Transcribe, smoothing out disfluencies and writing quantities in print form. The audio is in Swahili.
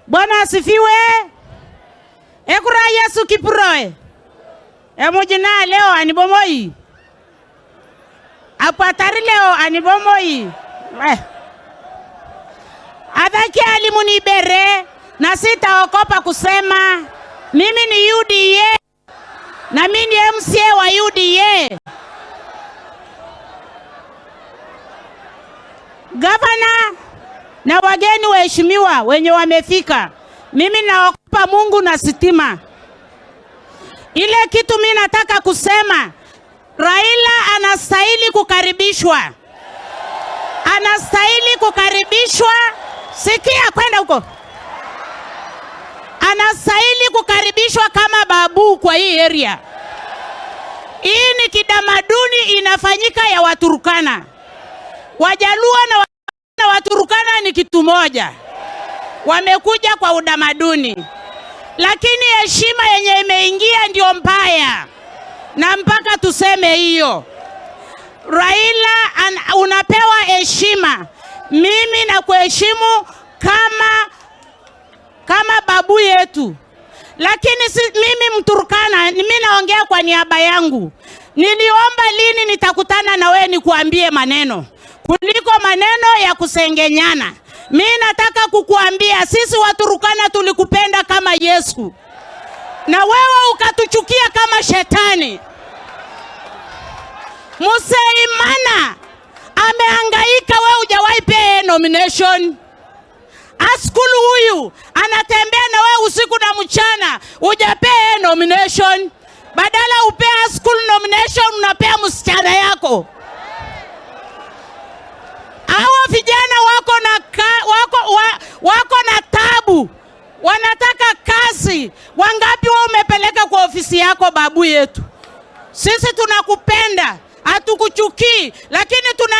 Bwana asifiwe. Ekura Yesu Kipuroe. Emujina leo anibomoi. Apatari leo anibomoi. Adhaki alimunibere na sitaokopa kusema mimi ni UDA na mimi ni MCA wa UDA. Gavana na wageni waheshimiwa wenye wamefika, mimi naogopa Mungu na sitima. Ile kitu mimi nataka kusema, Raila anastahili kukaribishwa, anastahili kukaribishwa. Sikia, kwenda huko, anastahili kukaribishwa kama babu kwa hii area. Hii ni kitamaduni inafanyika ya Waturkana. Wajaluo na Waturkana ni kitu moja, wamekuja kwa utamaduni, lakini heshima yenye imeingia ndio mbaya, na mpaka tuseme hiyo. Raila unapewa heshima, mimi nakuheshimu kama babu yetu, lakini si, mimi Mturkana, mimi naongea kwa niaba yangu. Niliomba lini nitakutana na wewe nikuambie maneno kuliko maneno ya kusengenyana. Mi nataka kukuambia sisi Waturkana tulikupenda kama Yesu na wewe ukatuchukia kama shetani. Museimana amehangaika, wewe hujawahi pea nomination. Askulu huyu anatembea na wewe usiku na mchana, hujapea nomination. Badala upea Askulu nomination, unapea msichana yako. Hawa vijana wako na tabu, wanataka kazi. Wangapi wao umepeleka kwa ofisi yako, babu yetu? Sisi tunakupenda, hatukuchukii, lakini tuna